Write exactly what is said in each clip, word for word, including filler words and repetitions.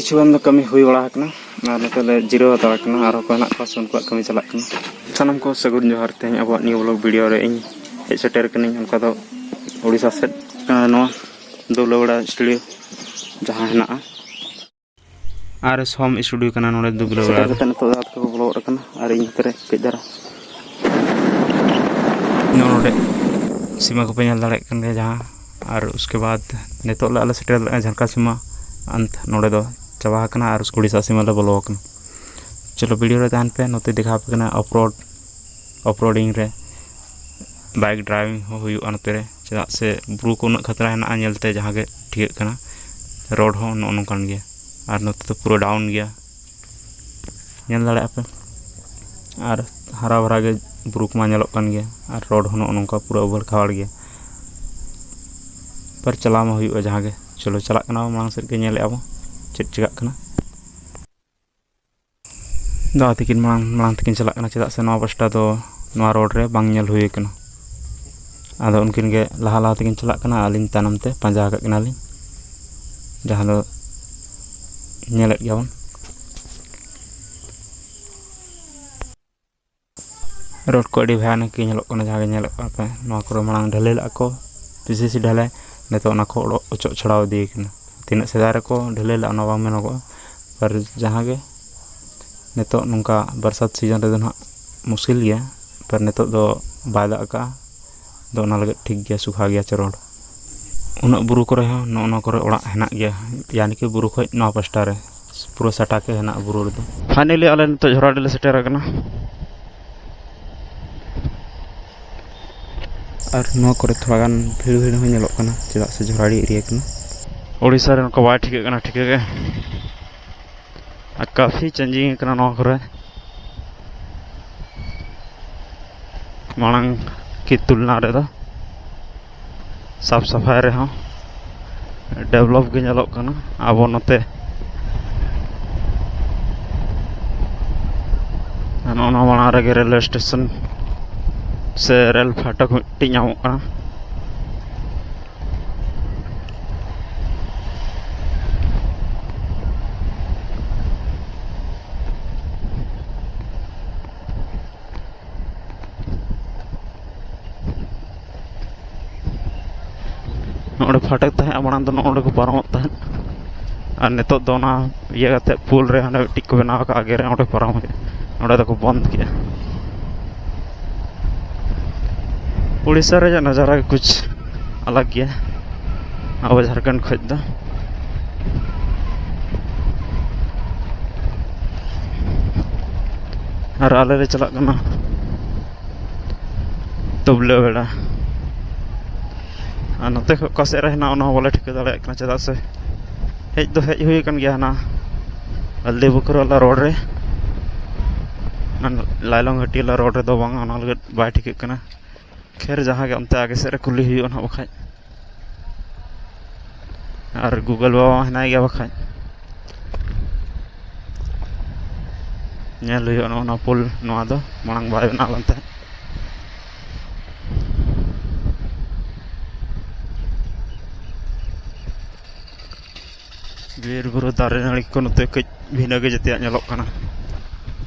ᱠᱤᱪᱷᱩ ᱜᱟᱱ ᱫᱚ ᱠᱟᱹᱢᱤ ᱦᱩᱭ ᱵᱟᱲᱟ ᱟᱠᱟᱱᱟ ᱟᱨ ᱱᱤᱛᱚᱜ ᱞᱮ ᱡᱤᱨᱟᱹᱣ ᱦᱟᱛᱟᱲ ᱟᱠᱟᱱᱟ᱾ ᱟᱨᱦᱚᱸ ᱠᱚ ᱦᱮᱱᱟᱜ ᱠᱚᱣᱟ ᱥᱮ ᱩᱱᱠᱩᱣᱟᱜ ᱠᱟᱹᱢᱤ ᱪᱟᱞᱟᱜ ᱠᱟᱱᱟ᱾ ᱥᱟᱱᱟᱢ ᱠᱚ ᱥᱟᱹᱜᱩᱱ ᱡᱚᱦᱟᱨ᱾ ᱛᱮᱦᱮᱧ ᱟᱵᱚᱣᱟᱜ new vlog video ᱨᱮ ᱤᱧ ᱦᱮᱡ ᱥᱮᱴᱮᱨ ᱠᱟᱹᱱᱟᱹᱧ, ᱚᱱᱠᱟ ᱫᱚ ᱳᱰᱤᱥᱟ ᱥᱮᱫ, ᱟᱨ ᱱᱚᱣᱟ ᱫᱩᱵᱞᱟᱹᱣᱲᱟ studio ᱡᱟᱦᱟᱸ ᱦᱮᱱᱟᱜᱼᱟ᱾ ᱟᱨ ᱮᱥ home studio ᱠᱟᱱᱟ ᱱᱚᱰᱮ ᱫᱩᱵᱞᱟᱹᱣᱲᱟ ᱥᱮᱴᱮᱨ ᱨᱮ᱾ ᱠᱟᱛᱮ ᱱᱤᱛᱚᱜ ᱫᱚ ᱟᱛᱳ ᱠᱚ ᱵᱚᱞᱚ ᱜᱚᱫ ᱟᱠᱟᱱᱟ ᱟᱨ ᱤᱧ ᱱᱚᱛᱮ ᱨᱮ ᱠᱟᱹᱡ ᱫᱷᱟᱨᱟ ᱱᱚᱜᱼᱚ ᱱᱚᱰᱮ ᱥᱤᱢᱟᱹ ᱠᱚᱯᱮ ᱧᱮᱞ ᱫᱟᱲᱮᱭᱟᱜ ᱠᱟᱱ ᱜᱮᱭᱟ ᱡᱟᱦᱟᱸ, ᱟᱨ ᱩᱥᱠᱮ ᱵᱟᱫ ᱱᱤᱛᱚᱜ ᱞᱮ ᱟᱞᱮ ᱥᱮᱴᱮᱨ ᱞᱮᱱᱟ ᱡᱷᱟᱨᱠᱟ ᱥᱤᱢᱟᱹ᱾ ᱟᱱᱛ ᱱᱚᱰᱮ ᱫᱚ ᱪᱟᱵᱟ ᱟᱠᱟᱱᱟ ᱟᱨ ᱩᱲᱤᱥᱥᱟ ᱥᱤᱢᱟᱹ ᱞᱮ ᱵᱚᱞᱚ ᱟᱠᱟᱱᱟ᱾ ᱪᱚᱞᱚ video ᱨᱮ ᱛᱟᱦᱮᱱ ᱯᱮ, ᱱᱚᱛᱮ ᱫᱮᱠᱷᱟᱣ ᱟᱯᱮ ᱠᱟᱱᱟ off road, off roading ᱨᱮ bike driving ᱦᱚᱸ ᱦᱩᱭᱩᱜᱼᱟ ᱱᱚᱛᱮ ᱨᱮ, ᱪᱮᱫᱟᱜ ᱥᱮ ᱵᱩᱨᱩ ᱠᱚ ᱩᱱᱟᱹᱜ ᱠᱷᱟᱛᱨᱟ ᱦᱮᱱᱟᱜᱼᱟ ᱧᱮᱞᱛᱮ ᱡᱟᱦᱟᱸ ᱜᱮ ᱴᱷᱤᱠᱟᱹᱜ ᱠᱟᱱᱟ᱾ road ᱦᱚᱸ ᱱᱚᱜᱼᱚ ᱱᱚᱝᱠᱟᱱ ᱜᱮᱭᱟ ᱟᱨ ᱱᱚᱛᱮ ᱫᱚ ᱯᱩᱨᱟᱹ down ᱜᱮᱭᱟ, ᱧᱮᱞ ᱫᱟᱲᱮᱭᱟᱜᱼᱟ ᱯᱮ᱾ ᱟᱨ ᱦᱟᱨᱟ ᱵᱷᱟᱨᱟ ᱜᱮ ᱵᱩᱨᱩ ᱠᱚᱢᱟ ᱧᱮᱞᱚᱜ ᱠᱟᱱ ᱜᱮᱭᱟ ᱟᱨ road ᱦᱚᱸ ᱱᱚᱜᱼᱚ ᱱᱚᱝᱠᱟ ᱯᱩᱨᱟᱹ ᱩᱵᱟᱹᱲ ᱠᱷᱟᱵᱟᱲ ᱜᱮᱭᱟ᱾ ᱯᱟᱨ ᱪᱟᱞᱟᱣ ᱢᱟ ᱦᱩᱭᱩᱜᱼᱟ ᱡᱟᱦᱟᱸ ᱜᱮ᱾ ᱪᱚᱞᱚ ᱪᱟᱞᱟᱜ ᱠᱟᱱᱟ ᱵᱚᱱ ᱢᱟᱲᱟᱝ ᱥᱮᱫ ᱜᱮ, ᱧᱮᱞᱮᱫᱼᱟ ᱵᱚᱱ ᱪᱮᱫ ᱪᱤᱠᱟᱹᱜ ᱠᱟᱱᱟ᱾ ᱫᱟᱫᱟ ᱛᱟᱹᱠᱤᱱ ᱢᱟᱲᱟᱝ ᱢᱟᱲᱟᱝ ᱛᱮᱠᱤᱱ ᱪᱟᱞᱟᱜ ᱠᱟᱱᱟ, ᱪᱮᱫᱟᱜ ᱥᱮ ᱱᱚᱣᱟ ᱯᱟᱥᱴᱟ ᱫᱚ ᱱᱚᱣᱟ road ᱨᱮ ᱵᱟᱝ ᱧᱮᱞ ᱦᱩᱭ ᱟᱠᱟᱱᱟ᱾ ᱟᱫᱚ ᱩᱱᱠᱤᱱ ᱜᱮ ᱞᱟᱦᱟ ᱞᱟᱦᱟ ᱛᱮᱠᱤᱱ ᱪᱟᱞᱟᱜ ᱠᱟᱱᱟ, ᱟᱹᱞᱤᱧ ᱛᱟᱭᱱᱚᱢ ᱛᱮ ᱯᱟᱸᱡᱟ ᱟᱠᱟᱫ ᱠᱤᱱᱟᱞᱤᱧ, ᱡᱟᱦᱟᱸ ᱫᱚ ᱧᱮᱞᱮᱫ ᱜᱮᱭᱟᱵᱚᱱ᱾ road ᱠᱚ ᱟᱹᱰᱤ ᱵᱷᱚᱭᱟᱱᱚᱠ ᱜᱮ ᱧᱮᱞᱚᱜ ᱠᱟᱱᱟ, ᱡᱟᱦᱟᱸ ᱜᱮ ᱧᱮᱞᱚᱜ ᱠᱟᱱᱟ ᱯᱮ᱾ ᱱᱚᱣᱟ ᱠᱚᱨᱮ ᱢᱟᱲᱟᱝ ᱰᱷᱟᱹᱞᱟᱹᱭ ᱞᱟᱜᱼᱟ ᱠᱚ, ᱯᱤ ᱥᱤ ᱥᱤ ᱰᱷᱟᱹᱞᱟᱹᱭ, ᱱᱤᱛᱚᱜ ᱚᱱᱟ ᱠᱚ ᱚᱲᱚᱜ ᱚᱪᱚᱜ ᱪᱷᱟᱲᱟᱣ ᱤᱫᱤ ᱠᱟᱱᱟ᱾ ᱛᱤᱱᱟᱹᱜ ᱥᱮᱫᱟᱭ ᱨᱮᱠᱚ ᱰᱷᱟᱹᱞᱟᱹᱭ ᱞᱟᱜᱼᱟ ᱚᱱᱟ ᱵᱟᱝ ᱢᱮᱱᱚᱜᱚᱜᱼᱟ, ᱯᱟᱨ ᱡᱟᱦᱟᱸ ᱜᱮ ᱱᱤᱛᱚᱜ ᱱᱚᱝᱠᱟ ᱵᱟᱨᱥᱟᱛ season ᱨᱮᱫᱚ ᱱᱟᱦᱟᱜ ᱢᱩᱥᱠᱤᱞ ᱜᱮᱭᱟ, ᱯᱟᱨ ᱱᱤᱛᱚᱜ ᱫᱚ ᱵᱟᱭ ᱫᱟᱜ ᱟᱠᱟᱜᱼᱟ, ᱟᱫᱚ ᱚᱱᱟ ᱞᱟᱹᱜᱤᱫ ᱴᱷᱤᱠ ᱜᱮᱭᱟ, ᱥᱩᱠᱷᱟ ᱜᱮᱭᱟ ᱪᱮ road᱾ ᱩᱱᱟᱹᱜ ᱵᱩᱨᱩ ᱠᱚᱨᱮ ᱦᱚᱸ ᱱᱚᱜᱼᱚ ᱱᱚᱣᱟ ᱠᱚᱨᱮ ᱚᱲᱟᱜ ᱦᱮᱱᱟᱜ ᱜᱮᱭᱟ, ᱭᱟᱱᱤ ᱠᱤ ᱵᱩᱨᱩ ᱠᱷᱚᱡ ᱱᱚᱣᱟ ᱯᱟᱥᱴᱟ ᱨᱮ ᱯᱩᱨᱟᱹ ᱥᱟᱴᱟ ᱜᱮ ᱦᱮᱱᱟᱜᱼᱟ ᱵᱩᱨᱩ ᱨᱮᱫᱚ᱾ finally ᱟᱞᱮ ᱱᱤᱛᱚᱜ ᱡᱷᱚᱨᱟᱰᱤ ᱞᱮ ᱥᱮᱴᱮᱨ ᱟᱠᱟᱱᱟ᱾ ᱟᱨ ᱱᱚᱣᱟ ᱠᱚᱨᱮ ᱛᱷᱚᱲᱟ ᱜᱟᱱ ᱵᱷᱤᱲ ᱵᱷᱤᱲ ᱦᱚᱸ ᱧᱮᱞᱚᱜ ᱠᱟᱱᱟ, ᱪᱮᱫᱟᱜ ᱥᱮ ᱡᱷᱚᱨᱟᱰᱤ area ᱠᱟᱱᱟ᱾ ᱳᱰᱤᱥᱟ ᱨᱮ ᱱᱚᱝᱠᱟ ᱵᱟᱭ ᱴᱷᱤᱠᱟᱹᱜ ᱠᱟᱱᱟ ᱴᱷᱤᱠᱟᱹ ᱜᱮ᱾ ᱟᱨ ᱠᱟᱯᱷᱤ changing ᱟᱠᱟᱱᱟ ᱱᱚᱣᱟ ᱠᱚᱨᱮ ᱢᱟᱲᱟᱝ ᱠᱤ ᱛᱩᱞᱱᱟ ᱨᱮᱫᱚ᱾ ᱥᱟᱯ ᱥᱟᱯᱷᱟᱭ ᱨᱮᱦᱚᱸ develop ᱜᱮ ᱧᱮᱞᱚᱜ ᱠᱟᱱᱟ᱾ ᱟᱵᱚ ᱱᱚᱛᱮ ᱱᱚᱜᱼᱚ ᱱᱚᱣᱟ ᱢᱟᱲᱟᱝ ᱨᱮᱜᱮ railway station ᱥᱮ ᱨᱮᱞ ᱯᱷᱟᱴᱚᱠ ᱢᱤᱫᱴᱤᱡ ᱧᱟᱢᱚᱜ ᱠᱟᱱᱟ᱾ ᱱᱚᱰᱮ ᱯᱷᱟᱴᱚᱠ ᱛᱟᱦᱮᱸᱫ, ᱢᱟᱲᱟᱝ ᱫᱚ ᱱᱚᱰᱮ ᱠᱚ ᱯᱟᱨᱚᱢᱚᱜ ᱛᱟᱦᱮᱸᱫ᱾ ᱟᱨ ᱱᱤᱛᱚᱜ ᱫᱚ ᱚᱱᱟ ᱤᱭᱟᱹ ᱠᱟᱛᱮ, ᱯᱩᱞ ᱨᱮ ᱦᱟᱸᱰᱮ ᱢᱤᱫᱴᱤᱡ ᱠᱚ ᱵᱮᱱᱟᱣ ᱟᱠᱟᱫ, ᱟᱜᱮ ᱨᱮ ᱚᱸᱰᱮ ᱯᱟᱨᱚᱢ ᱦᱩᱭᱩᱜᱼᱟ, ᱱᱚᱰᱮ ᱫᱚᱠᱚ ᱵᱚᱱᱫ ᱠᱮᱜᱼᱟ᱾ ᱩᱲᱤᱥᱥᱟ ᱨᱮᱭᱟᱜ ᱱᱟᱡᱟᱨᱟ ᱜᱮ ᱠᱩᱪ ᱟᱞᱟᱜᱽ ᱜᱮᱭᱟ ᱟᱵᱚ ᱡᱷᱟᱲᱠᱷᱚᱸᱰ ᱠᱷᱚᱱ ᱫᱚ᱾ ᱟᱨ ᱟᱞᱮ ᱞᱮ ᱪᱟᱞᱟᱜ ᱠᱟᱱᱟ ᱛᱩᱵᱞᱟᱹ ᱵᱮᱲᱟ᱾ ᱟᱨ ᱱᱚᱛᱮ ᱠᱷᱚᱱ ᱚᱠᱟ ᱥᱮᱫ ᱨᱮ ᱦᱮᱱᱟᱜ, ᱚᱱᱟ ᱦᱚᱸ ᱵᱟᱞᱮ ᱴᱷᱤᱠᱟᱹ ᱫᱟᱲᱮᱭᱟᱜ ᱠᱟᱱᱟ, ᱪᱮᱫᱟᱜ ᱥᱮ ᱦᱮᱡ ᱫᱚ ᱦᱮᱡ ᱦᱩᱭ ᱟᱠᱟᱱ ᱜᱮᱭᱟ ᱦᱟᱱᱟ ᱦᱚᱞᱫᱤ ᱵᱩᱠᱨᱚᱣᱟᱞᱟ ᱨᱳᱰ ᱨᱮ, ᱚᱱᱟ ᱞᱟᱭᱞᱚᱝ ᱦᱟᱹᱴᱤᱭᱟᱹᱞᱟ ᱨᱳᱰ ᱨᱮᱫᱚ ᱵᱟᱝᱟ, ᱚᱱᱟ ᱞᱟᱹᱜᱤᱫ ᱵᱟᱭ ᱴᱷᱤᱠᱟᱹᱜ ᱠᱟᱱᱟ᱾ ᱠᱷᱮᱨ, ᱡᱟᱦᱟᱸ ᱜᱮ, ᱚᱱᱛᱮ ᱟᱜᱮ ᱥᱮᱫ ᱨᱮ ᱠᱩᱞᱤ ᱦᱩᱭᱩᱜᱼᱟ ᱱᱟᱦᱟᱜ ᱵᱟᱠᱷᱟᱡ᱾ ᱟᱨ Google ᱵᱟᱵᱟ ᱢᱟ ᱦᱮᱱᱟᱭ ᱜᱮᱭᱟ ᱵᱟᱠᱷᱟᱡ᱾ ᱧᱮᱞ ᱦᱩᱭᱩᱜᱼᱟ ᱱᱚᱜᱼᱚ ᱱᱚᱣᱟ ᱯᱳᱞ, ᱱᱚᱣᱟ ᱫᱚ ᱢᱟᱲᱟᱝ ᱵᱟᱭ ᱵᱮᱱᱟᱣ ᱞᱮᱱ ᱛᱟᱦᱮᱸᱫ᱾ ᱵᱤᱨ ᱵᱩᱨᱩ ᱫᱟᱨᱮ ᱱᱟᱹᱲᱤ ᱠᱚ ᱱᱚᱛᱮ ᱠᱟᱹᱡ ᱵᱷᱤᱱᱟᱹ ᱜᱮ ᱡᱮᱛᱮᱭᱟᱜ ᱧᱮᱞᱚᱜ ᱠᱟᱱᱟ᱾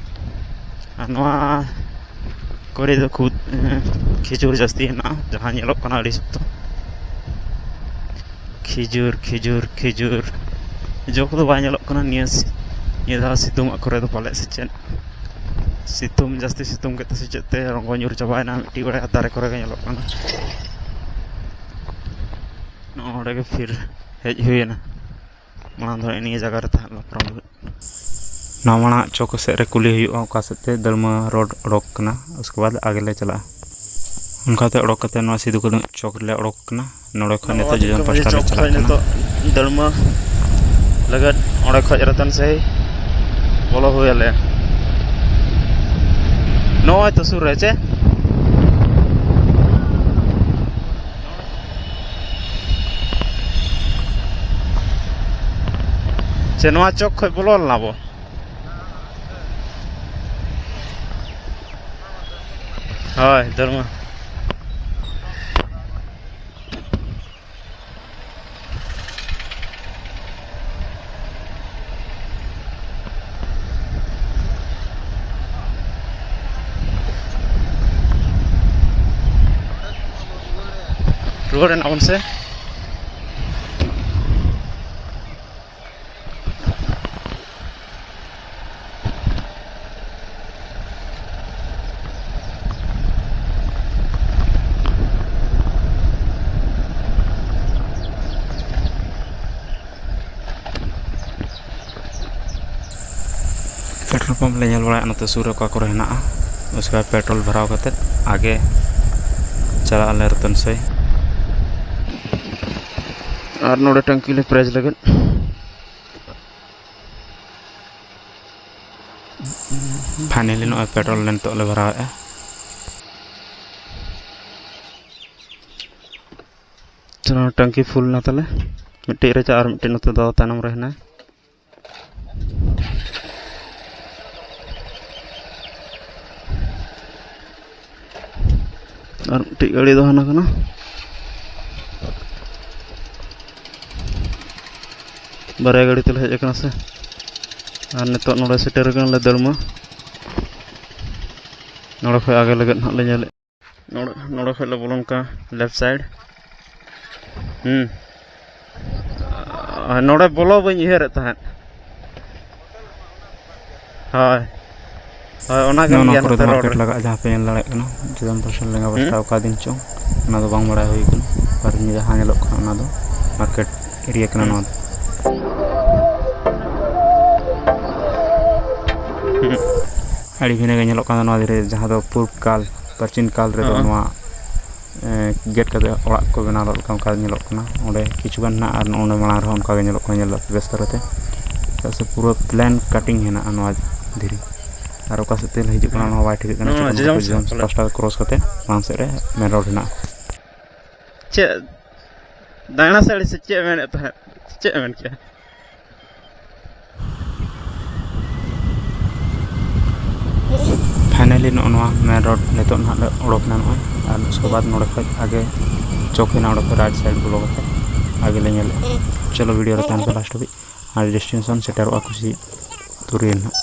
ᱟᱨ ᱱᱚᱣᱟ ᱠᱚᱨᱮ ᱫᱚ ᱠᱷᱩᱫ, ᱮᱸ, ᱠᱷᱤᱡᱩᱨ ᱡᱟᱹᱥᱛᱤ ᱦᱮᱱᱟᱜᱼᱟ, ᱡᱟᱦᱟᱸ ᱧᱮᱞᱚᱜ ᱠᱟᱱᱟ ᱟᱹᱰᱤ ᱥᱚᱠᱛᱚ᱾ ᱠᱷᱤᱡᱩᱨ, ᱠᱷᱤᱡᱩᱨ, ᱠᱷᱤᱡᱩᱨ᱾ ᱡᱚ ᱠᱚᱫᱚ ᱵᱟᱭ ᱧᱮᱞᱚᱜ ᱠᱟᱱᱟ ᱱᱤᱭᱟᱹ ᱥᱤ-, ᱱᱤᱭᱟᱹ ᱫᱷᱟᱣ ᱥᱤᱛᱩᱝ ᱟᱜ ᱠᱚᱨᱮ ᱫᱚ ᱯᱟᱞᱮᱫ ᱥᱮ ᱪᱮᱫ? ᱥᱤᱛᱩᱝ, ᱡᱟᱹᱥᱛᱤ ᱥᱤᱛᱩᱝ ᱠᱮᱫ ᱛᱮ ᱥᱮ ᱪᱮᱫ ᱛᱮ ᱨᱚᱸᱜᱚ ᱧᱩᱨ ᱪᱟᱵᱟᱭᱮᱱᱟ, ᱢᱤᱫᱴᱤᱡ ᱵᱟᱨᱭᱟ ᱫᱟᱨᱮ ᱠᱚᱨᱮ ᱜᱮ ᱧᱮᱞᱚᱜ ᱠᱟᱱᱟ᱾ ᱱᱚᱜᱼᱚ ᱱᱚᱰᱮ ᱜᱮ ᱯᱷᱤᱨ ᱦᱮᱡ ᱦᱩᱭᱮᱱᱟ᱾ ᱢᱟᱲᱟᱝ ᱫᱚ ᱱᱤᱭᱟᱹ ᱡᱟᱭᱜᱟ ᱨᱮ ᱛᱟᱦᱮᱸ ᱞᱮᱱᱟ ᱯᱨᱚᱢ᱾ ᱱᱚᱣᱟ ᱢᱟᱲᱟᱝ ᱪᱚᱠ ᱥᱮᱫ ᱨᱮ ᱠᱩᱞᱤ ᱦᱩᱭᱩᱜᱼᱟ, ᱚᱠᱟ ᱥᱮᱫ ᱛᱮ ᱫᱟᱹᱲᱢᱟ ᱨᱳᱰ ᱚᱰᱚᱠ ᱠᱟᱱᱟ, ᱩᱥᱠᱮ ᱵᱟᱫ ᱟᱜᱮ ᱞᱮ ᱪᱟᱞᱟᱜᱼᱟ᱾ ᱚᱱᱠᱟᱛᱮ ᱚᱰᱚᱠ ᱠᱟᱛᱮ ᱱᱚᱣᱟ ᱥᱤᱫᱩ ᱠᱟᱹᱱᱦᱩ ᱪᱚᱠ ᱨᱮᱞᱮ ᱚᱰᱚᱠ ᱠᱟᱱᱟ᱾ ᱱᱚᱰᱮ ᱠᱷᱚᱱ ᱱᱚᱣᱟ ᱱᱤᱛᱚᱜ ᱡᱚᱡᱚᱢ ᱛᱤᱞᱠᱟᱹ ᱢᱟᱹᱡᱷᱤ ᱯᱟᱥᱴᱟ ᱞᱮ ᱪᱚᱠ ᱪᱟᱞᱟᱜ ᱠᱷᱚᱱ ᱠᱟᱱᱟ᱾ ᱱᱤᱛᱚᱜ ᱫᱟᱹᱲᱢᱟ ᱞᱟᱹᱜᱤᱫ ᱚᱸᱰᱮ ᱠᱷᱚᱱ ᱨᱚᱛᱚᱱ ᱥᱟᱹᱦᱤ ᱵᱚᱞᱚ ᱦᱩᱭ ᱟᱞᱮᱭᱟ᱾ ᱱᱚᱜᱼᱚᱭ ᱛᱚ ᱥᱩᱨ ᱨᱮ ᱪᱮ? ᱪᱮ ᱱᱚᱣᱟ ᱪᱚᱠ ᱠᱷᱚᱱ ᱵᱚᱞᱚ ᱞᱮᱱᱟ ᱵᱚ? ᱦᱳᱭ, ᱫᱟᱹᱲᱢᱟ᱾ ᱨᱩᱣᱟᱹᱲ ᱮᱱᱟ ᱵᱚᱱ ᱥᱮ? ᱯᱟᱢᱯ ᱞᱮ ᱧᱮᱞ ᱵᱟᱲᱟᱭᱟ ᱱᱚᱛᱮ ᱥᱩᱨ ᱨᱮ ᱚᱠᱟ ᱠᱚᱨᱮ ᱦᱮᱱᱟᱜᱼᱟ᱾ ᱩᱥᱠᱮ ᱵᱟᱫ ᱯᱮᱴᱨᱳᱞ ᱵᱷᱚᱨᱟᱣ ᱠᱟᱛᱮ ᱟᱜᱮ ᱪᱟᱞᱟᱜ ᱟᱞᱮ ᱨᱚᱛᱚᱱ ᱥᱟᱹᱭ᱾ ᱟᱨ ᱱᱚᱰᱮ ᱴᱟᱝᱠᱤ ᱞᱮ ᱯᱮᱨᱮᱡ ᱞᱟᱹᱜᱤᱫ᱾ ᱯᱷᱟᱭᱱᱮᱞᱤ ᱱᱚᱜᱼᱚᱭ ᱯᱮᱴᱨᱳᱞ ᱞᱮ ᱱᱤᱛᱚᱜ ᱞᱮ ᱵᱷᱚᱨᱟᱣᱮᱫᱼᱟ᱾ ᱪᱚᱞᱚ, ᱴᱟᱝᱠᱤ ᱯᱷᱩᱞ ᱮᱱᱟ ᱛᱟᱞᱮ᱾ ᱢᱤᱫᱴᱤᱡ ᱨᱮ ᱪᱟᱨ, ᱢᱤᱫᱴᱤᱡ ᱱᱚᱛᱮ ᱫᱚ ᱛᱟᱭᱱᱚᱢ ᱨᱮ ᱦᱮᱱᱟᱭ᱾ ᱟᱨ ᱢᱤᱫᱴᱤᱡ ᱜᱟᱹᱰᱤ ᱫᱚ ᱦᱟᱱᱟ ᱠᱟᱱᱟ᱾ ᱵᱟᱨᱭᱟ ᱜᱟᱹᱰᱤ ᱛᱮᱞᱮ ᱦᱮᱡ ᱟᱠᱟᱱᱟ ᱥᱮ᱾ ᱟᱨ ᱱᱤᱛᱚᱜ ᱱᱚᱰᱮ ᱥᱮᱴᱮᱨ ᱟᱠᱟᱱᱟᱞᱮ ᱫᱟᱹᱲᱢᱟᱹ᱾ ᱱᱚᱰᱮ ᱠᱷᱚᱡ ᱟᱜᱮ ᱞᱟᱹᱜᱤᱫ ᱦᱟᱸᱜ ᱞᱮ ᱧᱮᱞᱮᱫ᱾ ᱱᱚᱰᱮ, ᱱᱚᱰᱮ ᱠᱷᱚᱡ ᱞᱮ ᱵᱚᱞᱚᱱ ᱠᱟᱱᱟ left side᱾ ᱦᱩᱸ᱾ ᱟᱨ ᱱᱚᱰᱮ ᱵᱚᱞᱚ ᱵᱟᱹᱧ ᱩᱭᱦᱟᱹᱨᱮᱫ ᱛᱟᱦᱮᱸᱫ᱾ ᱦᱳᱭ᱾ ᱦᱳᱭ, ᱚᱱᱟ ᱠᱟᱱ ᱱᱚᱜᱼᱚ ᱱᱚᱣᱟ ᱜᱮᱭᱟ ᱠᱚᱨᱮ ᱱᱚᱛᱮ ᱫᱚ ᱨᱳᱰ ᱢᱟᱨᱠᱮᱴ ᱨᱮ᱾ ᱞᱟᱜᱟᱜᱼᱟ, ᱡᱟᱦᱟᱸ ᱯᱮ ᱧᱮᱞ ᱫᱟᱲᱮᱭᱟᱜ ᱠᱟᱱᱟ᱾ ᱡᱚᱭᱨᱟᱢ ᱯᱟᱥᱟ ᱞᱮᱸᱜᱟ ᱦᱩᱸ? ᱯᱟᱥᱴᱟ ᱚᱠᱟ ᱫᱤᱱ ᱪᱚᱝ, ᱚᱱᱟ ᱫᱚ ᱵᱟᱝ ᱵᱟᱲᱟᱭ ᱦᱩᱭ ᱠᱟᱱᱟ᱾ ᱟᱨ ᱱᱤᱭᱟᱹ ᱡᱟᱦᱟᱸ ᱧᱮᱞᱚᱜ ᱠᱟᱱᱟ, ᱚᱱᱟ ᱫᱚ ᱢᱟᱨᱠᱮᱴ ᱮᱨᱤᱭᱟ ᱠᱟᱱᱟ ᱦᱩᱸ᱾ ᱱᱚᱣᱟ ᱫᱚ᱾ ᱦᱩᱸ᱾ ᱟᱹᱰᱤ ᱵᱷᱤᱱᱟᱹ ᱜᱮ ᱧᱮᱞᱚᱜ ᱠᱟᱱᱟ ᱱᱚᱣᱟ ᱫᱷᱤᱨᱤ, ᱡᱟᱦᱟᱸ ᱫᱚ ᱯᱩᱨᱵ ᱠᱟᱞ, ᱯᱨᱟᱪᱤᱱ ᱠᱟᱞ ᱨᱮᱫᱚ ᱦᱚᱸ᱾ ᱱᱚᱣᱟ, ᱮᱸ, ᱜᱮᱫ ᱠᱟᱛᱮ ᱚᱲᱟᱜ ᱠᱚ ᱵᱮᱱᱟᱣ ᱞᱮᱫ ᱞᱮᱠᱟ ᱚᱱᱠᱟ ᱧᱮᱞᱚᱜ ᱠᱟᱱᱟ᱾ ᱚᱸᱰᱮ ᱠᱤᱪᱷᱩ ᱜᱟᱱ ᱦᱮᱱᱟᱜᱼᱟ, ᱟᱨ ᱱᱚᱜᱼᱚ ᱱᱚᱰᱮ ᱢᱟᱲᱟᱝ ᱨᱮᱦᱚᱸ ᱚᱱᱠᱟ ᱜᱮ ᱧᱮᱞᱚᱜ ᱠᱟᱱᱟ, ᱧᱮᱞ ᱫᱟᱯᱮ ᱵᱮᱥ ᱫᱷᱟᱨᱟ ᱛᱮ᱾ ᱪᱮᱫᱟᱜ ᱥᱮ ᱯᱩᱨᱟᱹ ᱯᱞᱮᱱ ᱠᱟᱴᱤᱝ ᱦᱮᱱᱟᱜᱼᱟ ᱱᱚᱣᱟ ᱫᱷᱤᱨᱤ᱾ ᱟᱨ ᱚᱠᱟ ᱥᱮᱫ ᱛᱮ ᱦᱤᱡᱩᱜ ᱠᱟᱱᱟ, ᱦᱩᱸ᱾ ᱚᱱᱟ ᱦᱚᱸ ᱵᱟᱭ ᱴᱷᱤᱠᱟᱹᱜ ᱠᱟᱱᱟ᱾ ᱱᱚᱣᱟ ᱪᱮᱫ ᱞᱮᱠᱟ ᱡᱚᱡᱚᱢ ᱠᱚ ᱡᱚᱡᱚᱢ ᱥᱮᱫ ᱯᱟᱞᱮ᱾ ᱯᱟᱥᱴᱟ ᱠᱨᱚᱥ ᱠᱟᱛᱮ ᱢᱟᱲᱟᱝ ᱥᱮᱫ ᱨᱮ ᱢᱮᱱ ᱨᱳᱰ ᱦᱮᱱᱟᱜᱼᱟ᱾ ᱪᱮᱫ? ᱫᱟᱭᱱᱟ ᱥᱮᱫ ᱥᱮ ᱪᱮᱫ ᱢᱮᱱᱮᱫ ᱛᱟᱦᱮᱸᱫ? ᱪᱮᱫ ᱮ ᱢᱮᱱ ᱠᱮᱜᱼᱟ? ᱯᱷᱟᱭᱱᱟᱞᱤ ᱱᱚᱜᱼᱚ ᱱᱚᱣᱟ ᱢᱮᱱ ᱨᱳᱰ ᱱᱤᱛᱚᱜ ᱱᱟᱦᱟᱜ ᱞᱮ ᱚᱰᱚᱠ ᱮᱱᱟ ᱱᱚᱜᱼᱚᱭ, ᱟᱨ ᱩᱥᱠᱮ ᱵᱟᱫᱽ ᱱᱚᱰᱮ ᱠᱷᱚᱡ ᱟᱜᱮ ᱪᱚᱠ ᱦᱮᱱᱟᱜᱼᱟ, ᱚᱸᱰᱮ ᱠᱷᱚᱡ ᱨᱟᱭᱤᱴ ᱥᱟᱭᱤᱰ ᱵᱚᱞᱚ ᱠᱟᱛᱮ ᱟᱜᱮ ᱞᱮ ᱧᱮᱞᱮᱫᱼᱟ᱾ ᱪᱚᱞᱚ ᱵᱷᱤᱰᱤᱭᱳ ᱨᱮ ᱛᱟᱦᱮᱱ ᱯᱮ ᱞᱟᱥᱴ ᱦᱟᱹᱵᱤᱡ, ᱟᱨ ᱰᱮᱥᱴᱤᱱᱮᱥᱚᱱ ᱥᱮᱴᱮᱨᱚᱜᱼᱟ ᱠᱩᱥᱤ ᱛᱩᱨᱤᱭ ᱱᱟᱦᱟᱜ᱾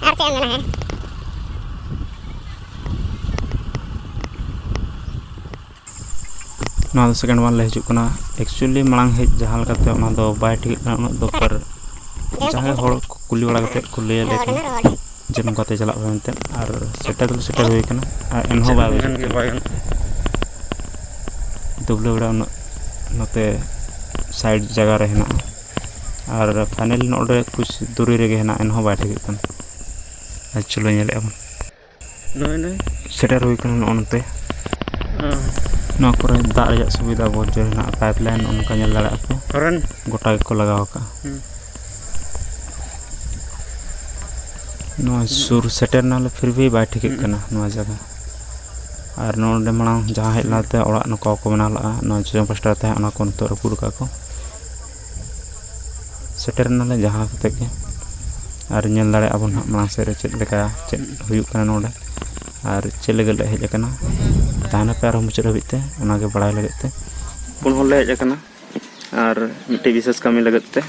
ᱟᱨ ᱪᱮᱫ ᱮᱢ ᱢᱮᱱᱟ ᱦᱮᱸ? ᱱᱚᱣᱟ ᱫᱚ ᱥᱮᱠᱮᱱᱰ ᱵᱟᱨ ᱞᱮ ᱦᱤᱡᱩᱜ ᱠᱟᱱᱟ᱾ ᱮᱠᱪᱩᱭᱮᱞᱤ ᱢᱟᱲᱟᱝ ᱦᱮᱡ ᱡᱟᱦᱟᱸ ᱞᱮᱠᱟᱛᱮ ᱚᱱᱟ ᱫᱚ ᱵᱟᱭ ᱴᱷᱤᱠᱟᱹᱜ ᱠᱟᱱᱟ ᱩᱱᱟᱹᱜ ᱫᱚ, ᱯᱟᱨ ᱡᱟᱦᱟᱸᱭ ᱦᱚᱲ ᱠᱚ ᱠᱩᱞᱤ ᱵᱟᱲᱟ ᱠᱟᱛᱮᱫ ᱠᱚ ᱞᱟᱹᱭ ᱟᱞᱮ ᱠᱟᱱᱟ ᱡᱮ ᱱᱚᱝᱠᱟᱛᱮ ᱪᱟᱞᱟᱜ ᱯᱮ ᱢᱮᱱᱛᱮ, ᱟᱨ ᱥᱮᱴᱮᱨ ᱫᱚᱞᱮ ᱥᱮᱴᱮᱨ ᱦᱩᱭ ᱠᱟᱱᱟ, ᱟᱨ ᱮᱱᱦᱚᱸ ᱪᱮᱫ ᱵᱟᱭ ᱮᱢ ᱵᱩᱡᱷᱟᱹᱜ ᱢᱮᱱ ᱜᱮ ᱠᱟᱱᱟ᱾ ᱵᱟᱭ ᱜᱟᱱᱚᱜ᱾ ᱫᱩᱵᱽᱞᱟᱹ ᱵᱮᱲᱟ ᱩᱱᱟᱹᱜ ᱱᱚᱛᱮ ᱥᱟᱭᱤᱰ ᱡᱟᱭᱜᱟ ᱨᱮ ᱦᱮᱱᱟᱜᱼᱟ᱾ ᱟᱨ ᱯᱷᱟᱭᱱᱟᱞ ᱱᱚᱰᱮ ᱠᱩᱪ ᱫᱩᱨᱤ ᱨᱮᱜᱮ ᱦᱮᱱᱟᱜᱼᱟ, ᱮᱱᱦᱚᱸ ᱵᱟᱭ ᱴᱷᱤᱠᱚᱜ ᱠᱟᱱᱟ᱾ ᱟᱨ ᱪᱚᱞᱚ ᱧᱮᱞᱮᱫᱼᱟ ᱵᱚᱱ᱾ ᱱᱚᱜᱼᱚᱭ ᱱᱚᱜᱼᱚᱭ᱾ ᱥᱮᱴᱮᱨ ᱦᱩᱭ ᱠᱟᱱᱟ ᱱᱚᱜᱼᱚ ᱱᱚᱛᱮ᱾ ᱦᱮᱸ᱾ ᱱᱚᱣᱟ ᱠᱚᱨᱮ ᱫᱟᱜ ᱨᱮᱭᱟᱜ ᱥᱩᱵᱤᱫᱷᱟ ᱵᱚᱦᱩᱛ ᱡᱳᱨ ᱦᱮᱱᱟᱜᱼᱟ, ᱯᱟᱭᱤᱯ ᱞᱟᱭᱤᱱ ᱱᱚᱜᱼᱚ ᱱᱚᱝᱠᱟ ᱧᱮᱞ ᱫᱟᱲᱮᱭᱟᱜᱼᱟ ᱯᱮ᱾ ᱦᱚᱨᱮᱱ᱾ ᱜᱚᱴᱟ ᱜᱮᱠᱚ ᱞᱟᱜᱟᱣ ᱟᱠᱟᱫᱼᱟ᱾ ᱦᱩᱸ᱾ ᱱᱚᱣᱟ ᱦᱩᱸ᱾ ᱥᱩᱨ ᱥᱮᱴᱮᱨ ᱱᱟᱞᱮ, ᱯᱷᱤᱨ ᱵᱷᱤ ᱵᱟᱭ ᱴᱷᱤᱠᱟᱹᱜ ᱦᱩᱸ᱾ ᱠᱟᱱᱟ ᱱᱚᱣᱟ ᱡᱟᱭᱜᱟ᱾ ᱟᱨ ᱱᱚᱰᱮ ᱢᱟᱲᱟᱝ ᱡᱟᱦᱟᱸ ᱦᱮᱡ ᱦᱩᱸ᱾ ᱞᱟᱦᱟᱛᱮ ᱚᱲᱟᱜ ᱱᱚᱝᱠᱟ ᱠᱚ ᱵᱮᱱᱟᱣ ᱞᱟᱜᱼᱟ, ᱱᱚᱣᱟ ᱡᱚᱡᱚᱢ ᱯᱟᱥᱴᱟ ᱛᱟᱦᱮᱸ, ᱚᱱᱟ ᱠᱚ ᱱᱤᱛᱚᱜ ᱨᱟᱹᱯᱩᱫ ᱟᱠᱟᱫ ᱠᱚ᱾ ᱥᱮᱴᱮᱨ ᱱᱟᱞᱮ ᱡᱟᱦᱟᱸ ᱠᱟᱛᱮ ᱜᱮ, ᱟᱨ ᱧᱮᱞ ᱫᱟᱲᱮᱭᱟᱜᱼᱟ ᱵᱚᱱ ᱦᱟᱸᱜ ᱢᱟᱲᱟᱝ ᱥᱮᱫ ᱨᱮ ᱪᱮᱫ ᱞᱮᱠᱟ ᱪᱮᱫ ᱦᱩᱭᱩᱜ ᱠᱟᱱᱟ ᱱᱚᱰᱮ, ᱟᱨ ᱪᱮᱫ ᱞᱟᱹᱜᱤᱫ ᱞᱮ ᱦᱮᱡ ᱟᱠᱟᱱᱟ᱾ ᱛᱟᱦᱮᱱ ᱟᱯᱮ ᱟᱨᱦᱚᱸ ᱢᱩᱪᱟᱹᱫ ᱦᱟᱹᱵᱤᱡ ᱛᱮ, ᱚᱱᱟᱜᱮ ᱵᱟᱲᱟᱭ ᱞᱟᱹᱜᱤᱫ ᱛᱮ᱾ ᱯᱩᱱ ᱦᱚᱲ ᱞᱮ ᱦᱮᱡ ᱟᱠᱟᱱᱟ ᱟᱨ ᱢᱤᱫᱴᱤᱡ ᱵᱤᱥᱮᱥ ᱠᱟᱹᱢᱤ ᱞᱟᱹᱜᱤᱫ ᱛᱮ᱾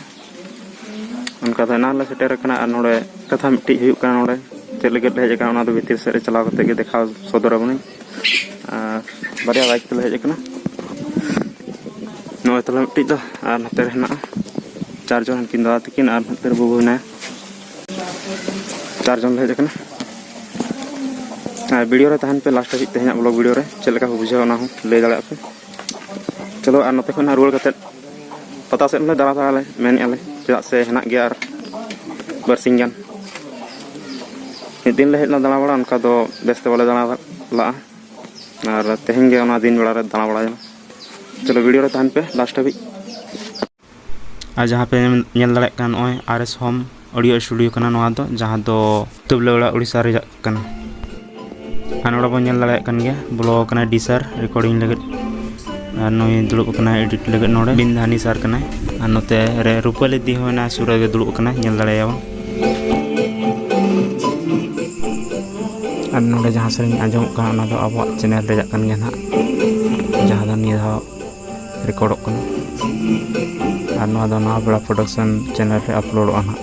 ᱚᱱᱠᱟ ᱫᱚ ᱮᱱᱟᱝ ᱞᱮ ᱥᱮᱴᱮᱨ ᱟᱠᱟᱱᱟ ᱟᱨ ᱱᱚᱰᱮ ᱠᱟᱛᱷᱟ ᱢᱤᱫᱴᱤᱡ ᱦᱩᱭᱩᱜ ᱠᱟᱱᱟ, ᱱᱚᱰᱮ ᱪᱮᱫ ᱞᱟᱹᱜᱤᱫ ᱞᱮ ᱦᱮᱡ ᱟᱠᱟᱱᱟ ᱚᱱᱟ ᱫᱚ ᱵᱷᱤᱛᱤᱨ ᱥᱮᱫ ᱨᱮ ᱪᱟᱞᱟᱣ ᱠᱟᱛᱮ ᱜᱮ ᱫᱮᱠᱷᱟᱣ ᱥᱚᱫᱚᱨ ᱟᱵᱚᱱᱟᱹᱧ᱾ ᱟᱨ ᱵᱟᱨᱭᱟ ᱵᱟᱭᱤᱠ ᱛᱮᱞᱮ ᱦᱮᱡ ᱟᱠᱟᱱᱟ᱾ ᱱᱚᱜᱼᱚᱭ ᱛᱟᱦᱞᱮ ᱢᱤᱫᱴᱤᱡ ᱫᱚ, ᱟᱨ ᱱᱚᱛᱮ ᱨᱮ ᱦᱮᱱᱟᱜᱼᱟ ᱪᱟᱨ ᱡᱚᱱ, ᱩᱱᱠᱤᱱ ᱫᱟᱫᱟ ᱛᱟᱹᱠᱤᱱ ᱟᱨ ᱱᱚᱛᱮ ᱨᱮ ᱵᱟᱹᱵᱩ ᱦᱮᱱᱟᱭᱟ᱾ ᱪᱟᱨ ᱡᱚᱱ ᱞᱮ ᱦᱮᱡ ᱟᱠᱟᱱᱟ᱾ ᱟᱨ ᱵᱷᱤᱰᱤᱭᱳ ᱨᱮ ᱛᱟᱦᱮᱱ ᱯᱮ ᱞᱟᱥᱴ ᱦᱟᱹᱵᱤᱡ, ᱛᱮᱦᱮᱧᱟᱜ ᱵᱞᱚᱜ ᱵᱷᱤᱰᱤᱭᱳ ᱨᱮ ᱪᱮᱫ ᱞᱮᱠᱟ ᱠᱚ ᱵᱩᱡᱷᱟᱹᱣᱟ ᱚᱱᱟ ᱦᱚᱸ ᱞᱟᱹᱭ ᱫᱟᱲᱮᱭᱟᱜᱼᱟ ᱯᱮ᱾ ᱪᱚᱞᱚ ᱟᱨ ᱱᱚᱛᱮ ᱠᱷᱚᱱ ᱦᱟᱸᱜ ᱨᱩᱣᱟᱹᱲ ᱠᱟᱛᱮᱫ ᱯᱟᱛᱟ ᱥᱮᱫ ᱞᱮ ᱫᱟᱬᱟ ᱫᱟᱬᱟ ᱞᱮ ᱢᱮᱱᱮᱫᱼᱟ ᱞᱮ, ᱪᱮᱫᱟᱜ ᱥᱮ ᱦᱮᱱᱟᱜ ᱜᱮᱭᱟ ᱟᱨ ᱵᱟᱨᱥᱤᱧ ᱜᱟᱱ᱾ ᱢᱤᱫ ᱫᱤᱱ ᱞᱮ ᱦᱮᱡ ᱞᱮᱱᱟ ᱫᱟᱬᱟ ᱵᱟᱲᱟ, ᱚᱱᱠᱟ ᱫᱚ ᱵᱮᱥ ᱛᱮ ᱵᱟᱞᱮ ᱫᱟᱬᱟ ᱞᱟᱜᱼᱟ᱾ ᱟᱨ ᱛᱮᱦᱮᱧ ᱜᱮ ᱚᱱᱟ ᱫᱤᱱ ᱵᱮᱲᱟ ᱨᱮ ᱫᱟᱬᱟ ᱵᱟᱲᱟᱭᱮᱱᱟ᱾ ᱪᱚᱞᱚ ᱵᱷᱤᱰᱤᱭᱳ ᱨᱮ ᱛᱟᱦᱮᱱ ᱯᱮ ᱞᱟᱥᱴ ᱦᱟᱹᱵᱤᱡ᱾ ᱟᱨ ᱡᱟᱦᱟᱸ ᱯᱮ ᱧᱮᱞ ᱫᱟᱲᱮᱭᱟᱜ ᱠᱟᱱ ᱱᱚᱜᱼᱚᱭ ᱟᱨ ᱮᱥ ᱦᱳᱢ ᱚᱰᱤᱭᱳ ᱥᱴᱩᱰᱤᱭᱳ ᱠᱟᱱᱟ ᱱᱚᱣᱟ ᱫᱚ, ᱡᱟᱦᱟᱸ ᱫᱚ ᱛᱩᱵᱞᱟᱹ ᱚᱲᱟᱜ ᱩᱲᱤᱥᱥᱟ ᱨᱮᱭᱟᱜ ᱠᱟᱱᱟ᱾ ᱟᱨ ᱱᱚᱰᱮ ᱵᱚᱱ ᱧᱮᱞ ᱫᱟᱲᱮᱭᱟᱜ ᱠᱟᱱ ᱜᱮᱭᱟ, ᱵᱚᱞᱚ ᱟᱠᱟᱱᱟᱭ ᱰᱤ ᱥᱟᱨ ᱨᱮᱠᱚᱨᱰᱤᱝ ᱞᱟᱹᱜᱤᱫ᱾ ᱟᱨ ᱱᱩᱭ ᱫᱩᱲᱩᱵ ᱟᱠᱟᱱᱟᱭ ᱮᱰᱤᱴ ᱞᱟᱹᱜᱤᱫ ᱱᱚᱰᱮ, ᱵᱤᱱᱫᱷᱟᱱᱤ ᱥᱟᱨ ᱠᱟᱱᱟᱭ᱾ ᱟᱨ ᱱᱚᱛᱮ ᱨᱮ ᱨᱩᱯᱟᱞᱤ ᱫᱤ ᱦᱚᱸ ᱢᱮᱱᱟᱭᱟ, ᱥᱩᱨ ᱨᱮᱜᱮ ᱫᱩᱲᱩᱵ ᱟᱠᱟᱱᱟᱭ, ᱧᱮᱞ ᱫᱟᱲᱮᱭᱟᱵᱚᱱ᱾ ᱟᱨ ᱱᱚᱰᱮ ᱡᱟᱦᱟᱸ ᱥᱮᱨᱮᱧ ᱟᱸᱡᱚᱢᱚᱜ ᱠᱟᱱᱟ, ᱚᱱᱟ ᱫᱚ ᱟᱵᱚᱣᱟᱜ ᱪᱮᱱᱮᱞ ᱨᱮᱭᱟᱜ ᱠᱟᱱ ᱜᱮᱭᱟ ᱱᱟᱦᱟᱜ, ᱡᱟᱦᱟᱸ ᱫᱚ ᱱᱤᱭᱟᱹ ᱫᱷᱟᱣ ᱨᱮᱠᱚᱨᱰᱚᱜ ᱠᱟᱱᱟ᱾ ᱟᱨ ᱱᱚᱣᱟ ᱫᱚ ᱱᱟᱣᱟ ᱵᱮᱲᱟ ᱯᱨᱚᱰᱟᱠᱥᱚᱱ ᱪᱮᱱᱮᱞ ᱨᱮ ᱟᱯᱞᱳᱰᱚᱜᱼᱟ ᱱᱟᱦᱟᱜ᱾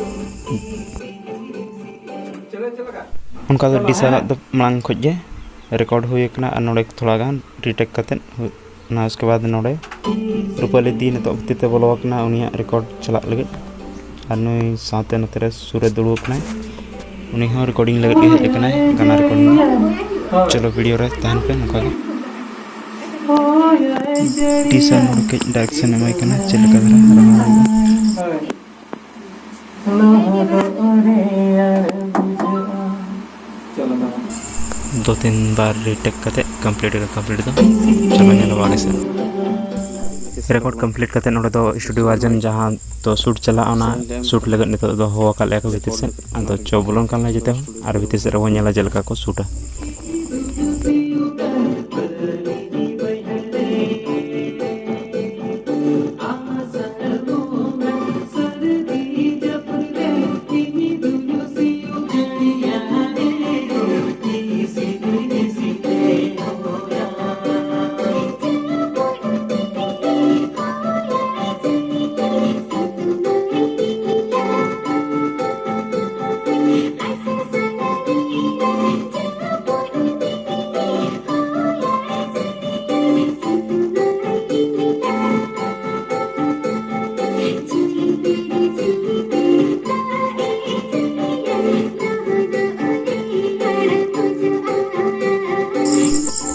ᱚᱱᱠᱟ ᱫᱚ ᱰᱤ ᱥᱟᱨᱟᱜ ᱫᱚ ᱢᱟᱲᱟᱝ ᱠᱷᱚᱡ ᱜᱮ ᱨᱮᱠᱚᱨᱰ ᱦᱩᱭ ᱟᱠᱟᱱᱟ ᱟᱨ ᱱᱚᱰᱮ ᱛᱷᱚᱲᱟ ᱜᱟᱱ ᱨᱤᱴᱮᱠ ᱠᱟᱛᱮᱫ ᱦᱩᱭ ᱚᱱᱟ ᱩᱥᱠᱮ ᱵᱟᱫᱽ ᱱᱚᱰᱮ ᱨᱩᱯᱟᱞᱤ ᱫᱤ ᱱᱤᱛᱚᱜ ᱵᱷᱤᱛᱤᱨ ᱛᱮ ᱵᱚᱞᱚ ᱟᱠᱟᱱᱟ, ᱩᱱᱤᱭᱟᱜ ᱨᱮᱠᱚᱨᱰ ᱪᱟᱞᱟᱜ ᱞᱟᱹᱜᱤᱫ᱾ ᱟᱨ ᱱᱩᱭ ᱥᱟᱶᱛᱮ ᱱᱚᱛᱮ ᱨᱮ ᱥᱩᱨ ᱨᱮ ᱫᱩᱲᱩᱵ ᱟᱠᱟᱱᱟᱭ, ᱩᱱᱤ ᱦᱚᱸ ᱨᱮᱠᱚᱨᱰᱤᱝ ᱞᱟᱹᱜᱤᱫ ᱜᱮ ᱦᱮᱡ ᱟᱠᱟᱱᱟᱭ, ᱜᱟᱱᱟ ᱨᱮᱠᱚᱨᱰᱤᱝ᱾ ᱪᱚᱞᱚ ᱵᱷᱤᱰᱤᱭᱳ ᱨᱮ ᱛᱟᱦᱮᱱ ᱯᱮ ᱱᱚᱝᱠᱟ ᱜᱮ᱾ ᱴᱤᱥᱟᱨ ᱱᱚᱰᱮ ᱠᱟᱹᱡ ᱰᱟᱭᱨᱮᱠᱥᱚᱱ ᱮᱢᱟᱭ ᱠᱟᱱᱟ, ᱪᱮᱫ ᱞᱮᱠᱟ ᱫᱷᱟᱨᱟ ᱨᱟᱦᱟ ᱦᱩᱭᱩᱜᱼᱟ᱾ ᱫᱩ ᱛᱤᱱ ᱵᱟᱨ ᱨᱤᱴᱮᱠ ᱠᱟᱛᱮ ᱠᱚᱢᱯᱞᱤᱴ ᱠᱟᱛᱮ ᱠᱚᱢᱯᱞᱤᱴ ᱫᱚ ᱪᱚᱞᱚ ᱧᱮᱞ ᱟᱵᱚ ᱟᱜᱮ ᱥᱮᱫ᱾ ᱨᱮᱠᱚᱨᱰ ᱠᱚᱢᱯᱞᱤᱴ ᱠᱟᱛᱮ ᱱᱚᱰᱮ ᱫᱚ ᱥᱴᱩᱰᱤᱭᱳ ᱵᱷᱟᱨᱡᱚᱱ ᱡᱟᱦᱟᱸ ᱫᱚ ᱥᱩᱴ ᱪᱟᱞᱟᱜᱼᱟ, ᱚᱱᱟ ᱥᱩᱴ ᱞᱟᱹᱜᱤᱫ ᱱᱤᱛᱚᱜ ᱫᱚ ᱦᱚᱦᱚ ᱟᱠᱟᱫ ᱞᱮᱭᱟ ᱠᱚ ᱵᱷᱤᱛᱤᱨ ᱥᱮᱫ᱾ ᱟᱫᱚ ᱪᱚ ᱵᱚᱞᱚᱱ ᱠᱟᱱ ᱞᱮ ᱡᱚᱛᱚ ᱦᱚᱲ ᱟᱨ ᱵᱷᱤᱛᱤᱨ ᱥᱮᱫ ᱨᱮᱵᱚᱱ ᱧᱮᱞᱟ ᱪᱮᱫ ᱞᱮᱠᱟ ᱠᱚ ᱥᱩᱴᱟ᱾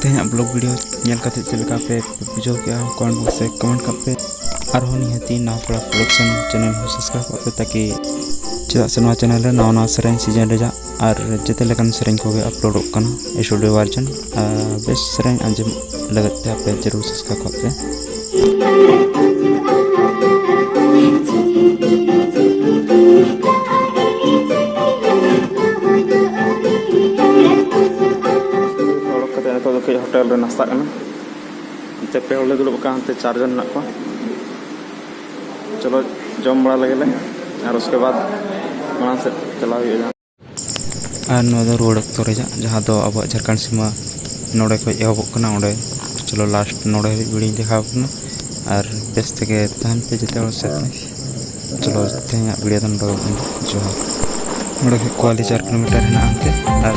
ᱛᱮᱦᱮᱧᱟᱜ ᱵᱞᱚᱜ ᱵᱷᱤᱰᱤᱭᱳ ᱧᱮᱞ ᱠᱟᱛᱮ ᱪᱮᱫ ᱞᱮᱠᱟ ᱯᱮ ᱵᱩᱡᱷᱟᱹᱣ ᱠᱮᱜᱼᱟ, ᱠᱚᱢᱮᱱᱴ ᱵᱚᱠᱥ ᱨᱮ ᱠᱚᱢᱮᱱᱴ ᱠᱟᱜ ᱯᱮ᱾ ᱟᱨᱦᱚᱸ ᱱᱤᱦᱟᱹᱛᱤ ᱱᱟᱣᱟ ᱠᱚᱲᱟ ᱯᱨᱚᱰᱟᱠᱥᱚᱱ ᱪᱮᱱᱮᱞ ᱦᱚᱸ ᱥᱟᱵᱥᱠᱨᱟᱭᱤᱵ ᱠᱟᱜ ᱯᱮ, ᱛᱟᱠᱤ ᱪᱮᱫᱟᱜ ᱥᱮ ᱱᱚᱣᱟ ᱪᱮᱱᱮᱞ ᱨᱮ ᱱᱟᱣᱟ ᱱᱟᱣᱟ ᱥᱮᱨᱮᱧ ᱥᱤᱡᱤᱱ ᱨᱮᱭᱟᱜ ᱟᱨ ᱡᱮᱛᱮ ᱞᱮᱠᱟᱱ ᱥᱮᱨᱮᱧ ᱠᱚᱜᱮ ᱟᱯᱞᱳᱰᱚᱜ ᱠᱟᱱᱟ ᱥᱴᱩᱰᱤᱭᱳ ᱵᱷᱟᱨᱡᱚᱱ᱾ ᱟᱨ ᱵᱮᱥ ᱥᱮᱨᱮᱧ ᱟᱸᱡᱚᱢ ᱞᱟᱹᱜᱤᱫ ᱛᱮ ᱟᱯᱮ ᱡᱟᱹᱨᱩᱲ ᱥᱟᱵᱥᱠᱨᱟᱭᱤᱵ ᱠᱟᱜ ᱯᱮ᱾ ᱚᱰᱚᱠ ᱠᱟᱛᱮ ᱱᱤᱛᱚᱜ ᱫᱚ ᱠᱟᱹᱡ ᱦᱳᱴᱮᱞ ᱨᱮ ᱱᱟᱥᱛᱟᱜ ᱠᱟᱱᱟ᱾ ᱱᱚᱛᱮ ᱯᱮ ᱦᱚᱲ ᱞᱮ ᱫᱩᱲᱩᱵ ᱟᱠᱟᱱᱟ, ᱦᱟᱱᱛᱮ ᱪᱟᱨ ᱡᱚᱱ ᱢᱮᱱᱟᱜ ᱠᱚᱣᱟ᱾ ᱪᱚᱞᱚ ᱡᱚᱢ ᱵᱟᱲᱟ ᱞᱮᱜᱮ ᱞᱮ, ᱟᱨ ᱩᱥᱠᱮ ᱵᱟᱫ ᱢᱟᱲᱟᱝ ᱥᱮᱫ ᱪᱟᱞᱟᱣ ᱦᱩᱭᱩᱜᱼᱟ ᱡᱟᱦᱟᱸ᱾ ᱟᱨ ᱱᱚᱣᱟ ᱫᱚ ᱨᱩᱣᱟᱹᱲ ᱚᱠᱛᱚ ᱨᱮᱭᱟᱜ, ᱡᱟᱦᱟᱸ ᱫᱚ ᱟᱵᱚᱣᱟᱜ ᱡᱷᱟᱲᱠᱷᱚᱸᱰ ᱥᱤᱢᱟᱹ ᱱᱚᱰᱮ ᱠᱷᱚᱡ ᱮᱦᱚᱵᱚᱜ ᱠᱟᱱᱟ, ᱚᱸᱰᱮ ᱪᱚᱞᱚ ᱞᱟᱥᱴ ᱱᱚᱰᱮ ᱦᱟᱹᱵᱤᱡ ᱵᱷᱤᱰᱤᱭᱳᱧ ᱫᱮᱠᱷᱟᱣ ᱟᱵᱚᱱᱟ᱾ ᱟᱨ ᱵᱮᱥ ᱛᱮᱜᱮ ᱛᱟᱦᱮᱱ ᱯᱮ ᱡᱚᱛᱚ ᱦᱚᱲ ᱥᱮᱫ᱾ ᱪᱚᱞᱚ ᱛᱮᱦᱮᱧᱟᱜ ᱵᱷᱤᱰᱤᱭᱳ ᱫᱚ ᱱᱚᱰᱮ ᱜᱮ ᱵᱚᱱᱫᱚ᱾ ᱡᱚᱦᱟᱨ᱾ ᱱᱚᱰᱮ ᱠᱷᱚᱡ ᱠᱚᱣᱟᱞᱤ ᱪᱟᱨ ᱠᱤᱞᱳᱢᱤᱴᱟᱨ ᱦᱮᱱᱟᱜᱼᱟ ᱦᱟᱱᱛᱮ, ᱟᱨ